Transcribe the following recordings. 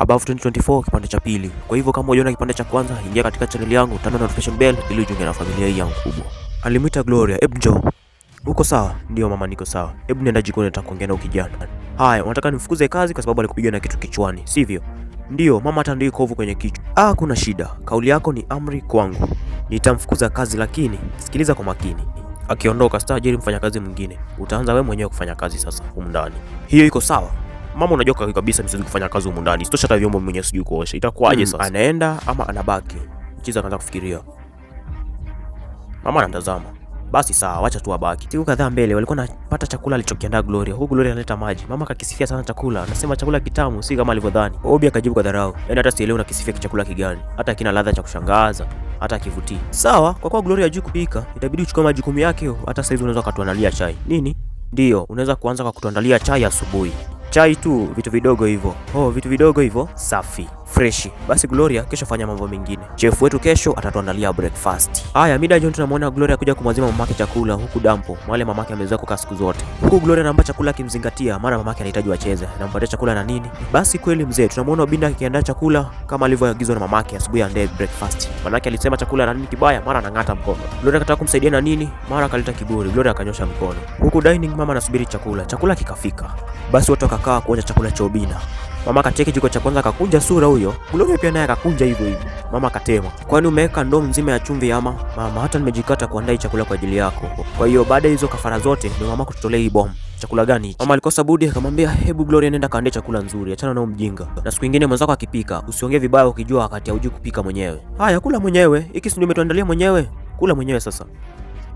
Above 2024 kipande cha pili. Kwa hivyo kama hujaona kipande cha kwanza, ingia katika channel yangu, turn on notification bell ili ujiunge na familia hii yangu kubwa. Alimwita Gloria, "Hebu njoo. Uko sawa?" "Ndio mama, niko sawa." "Hebu nenda jikoni, nataka kuongea na kijana." "Haya, unataka nimfukuze kazi kwa sababu alikupiga na kitu kichwani, sivyo?" "Ndio mama, hata ndio kovu kwenye kichwa." "Ah, kuna shida. Kauli yako ni amri kwangu. Nitamfukuza kazi, lakini sikiliza kwa makini. Akiondoka sitaajiri mfanyakazi mwingine. Utaanza wewe mwenyewe kufanya kazi sasa humu ndani. Hiyo iko sawa?" "Mama, unajua kabisa mimi siwezi kufanya kazi humu ndani. Sitosha hata vyombo mwenyewe sijui kuosha. Itakuwaje sasa?" Anaenda ama anabaki? Mchizi akaanza kufikiria. Mama anamtazama. "Basi sawa, wacha tu abaki." Siku kadhaa mbele walikuwa wanapata chakula alichokiandaa Gloria. Huku Gloria analeta maji. Mama akakisifia sana chakula. Anasema chakula kitamu, si kama alivyodhani. Obi akajibu kwa dharau. "Yaani hata sielewi unakisifia chakula kigani. Hata kina ladha cha kushangaza, hata kivutii." "Sawa, kwa kuwa Gloria hajui kupika, itabidi uchukue majukumu yake. Hata saizi unaweza kutuandalia chai." "Nini?" "Ndio, unaweza kuanza kwa kutuandalia chai asubuhi." "Chai tu, vitu vidogo hivyo." "Oh, vitu vidogo hivyo? Safi. Freshi. Basi Gloria, kesho fanya mambo mengine. Chef wetu kesho atatuandalia breakfast." Haya, mida jioni tunamwona Gloria kuja kumwazima mamake chakula huku dampo. Mwale mamake amezoea kukaa siku zote. Huku Gloria anampa chakula akimzingatia, mara mamake anahitaji wacheze. Anampatia chakula na nini? Basi kweli mzee, tunamwona Obinna akiandaa chakula kama alivyoagizwa na mamake asubuhi andae breakfast. Manake alisema chakula na nini kibaya, mara anang'ata mkono. Gloria akataka kumsaidia na nini, mara akaleta kiburi. Gloria akanyosha mkono. Huku dining mama anasubiri chakula. Chakula kikafika. Basi watu wakakaa kuonja chakula cha Obinna. Mama akatia kijiko cha kwanza akakunja sura huyo. Gloria pia naye akakunja hivyo hivyo. Mama akatema. "Kwani umeweka ndoo nzima ya chumvi ama?" "Mama, hata nimejikata kuandaa chakula kwa ajili yako." Kwa hiyo baada ya hizo kafara zote ndio mama kututolea hii bomu. Chakula gani hichi? Mama alikosa budi akamwambia, "Hebu Gloria, nenda kaandae chakula nzuri, achana na mjinga. Na siku nyingine mwenzako akipika, usiongee vibaya ukijua wakati haujui kupika mwenyewe. Haya, kula mwenyewe. Hiki si ndio umetuandalia mwenyewe? Kula mwenyewe sasa."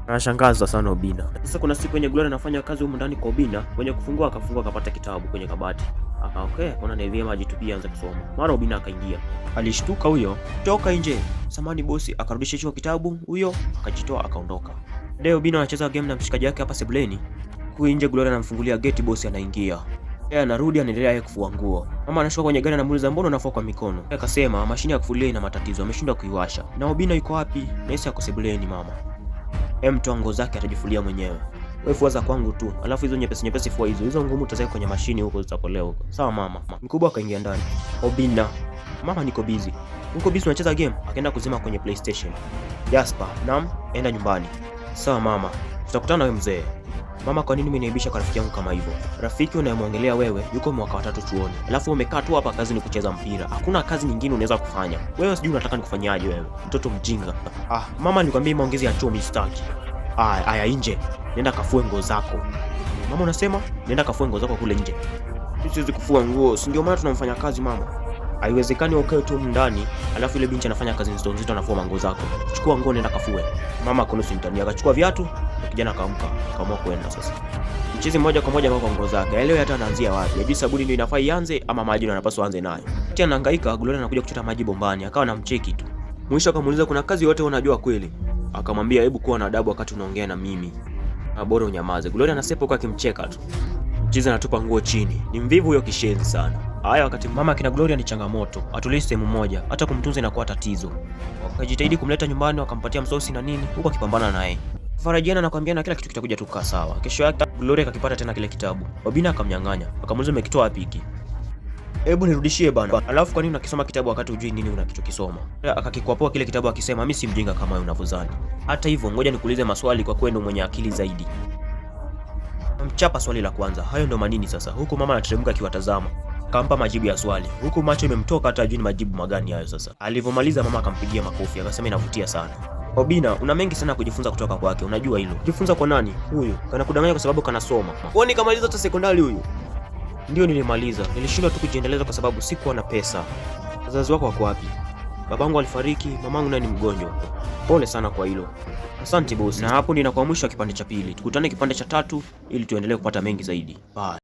Anashangaza sana Obinna. Sasa kuna siku yenye Gloria anafanya kazi humu ndani kwa Obinna, kwenye kufungua akafungua akapata kitabu kwenye kabati. Aka okay, akaona ni vyema ajitupie aanze kusoma. Mara Obinna akaingia. Alishtuka huyo, "Toka nje." "Samahani bosi," akarudisha hicho kitabu, huyo akajitoa akaondoka. Leo Obinna anacheza game na mshikaji wake hapa sebuleni. Huku nje Gloria anamfungulia geti, bosi anaingia. Yeye anarudi anaendelea yeye kufua nguo. Mama anashuka kwenye gari anamuuliza, "Mbona unafua kwa mikono?" Yeye akasema mashine ya kufulia ina matatizo, ameshindwa kuiwasha. "Na Obinna yuko wapi?" "Nahisi ako sebuleni mama." "Em, toa nguo zake atajifulia mwenyewe. Wewe fua za kwangu tu. Alafu hizo nyepesi nyepesi fua hizo. Hizo ngumu utaweka kwenye mashini huko zitakolea huko." "Sawa mama." Mkubwa akaingia ndani. "Obinna." "Mama, niko busy." "Uko busy unacheza game?" Akaenda kuzima kwenye PlayStation. "Jasper." "Naam." "Enda nyumbani." "Sawa mama. Tutakutana wewe mzee." "Mama, kwa nini umeniaibisha kwa rafiki yangu kama hivyo? Rafiki unayemwongelea wewe yuko mwaka wa 3 chuoni. Alafu umekaa tu hapa kazi ni kucheza mpira. Hakuna kazi nyingine unaweza kufanya. Wewe sijui unataka nikufanyaje wewe. Mtoto mjinga." "Ah, mama, nilikwambia maongezi ya chuo mimi sitaki." "Aya, aya nje. Nenda kafue nguo zako." "Mama, unasema nenda kafue nguo zako kule nje?" "Mimi siwezi kufua nguo, si ndio maana tunamfanya kazi mama. Haiwezekani ukae tu ndani, alafu ile binti anafanya kazi nzito nzito anafua nguo zako. Chukua nguo nenda kafue." Mama kono simtania, akachukua viatu na kijana akaamka, akaamua kwenda sasa. Mchizi moja kwa moja kwa nguo zake. Haelewi hata anaanzia wapi. Hajui sabuni ndio inafaa ianze ama maji ndio anapaswa aanze nayo. Ati anahangaika, Gloria anakuja kuchota maji bombani, akawa anamcheki tu. Mwisho akamuuliza, "Kuna kazi yote unajua kweli?" Akamwambia, "Hebu kuwa na adabu wakati unaongea na mimi. Na bora unyamaze." Gloria anasepa huku akimcheka tu. Mchizi anatupa nguo chini. Ni mvivu huyo kishenzi sana. Haya, wakati mama kina Gloria ni changamoto, atulii sehemu moja, hata kumtunza inakuwa tatizo. Wakajitahidi kumleta nyumbani, wakampatia msosi na nini, huku akipambana naye. Farajiana na kuambiana kila kitu kitakuja tu kukaa sawa. Kesho yake Gloria akakipata tena kile kitabu. Obinna akamnyang'anya, akamuuliza, "Umekitoa wapi hiki? Hebu nirudishie bana. Alafu kwa nini unakisoma kitabu wakati hujui nini unachokisoma?" Akakikwapua kile kitabu akisema, "Mimi si mjinga kama wewe unavyodhani. Hata hivyo ngoja nikuulize maswali kwa kwenu mwenye akili zaidi." Mchapa swali la kwanza, "Hayo ndo manini sasa?" Huku mama anateremka akiwatazama. Akampa majibu ya swali, huku macho imemtoka hata hajui ni majibu magani hayo sasa. Alivyomaliza mama akampigia makofi, akasema inavutia sana. "Obinna, una mengi sana kujifunza kutoka kwake, unajua hilo?" "Kujifunza kwa nani? Huyu kana kudanganya kwa sababu kanasoma. Kwani kamaliza hata sekondari huyu?" "Ndio nilimaliza, nilishindwa tu kujiendeleza kwa sababu sikuwa na pesa." "Wazazi wako wako wapi?" "Babangu alifariki, mamangu naye ni mgonjwa." "Pole sana kwa hilo." "Asante bosi." Na hapo ndio inakuwa mwisho wa kipande cha pili. Tukutane kipande cha tatu ili tuendelee kupata mengi zaidi. Bye.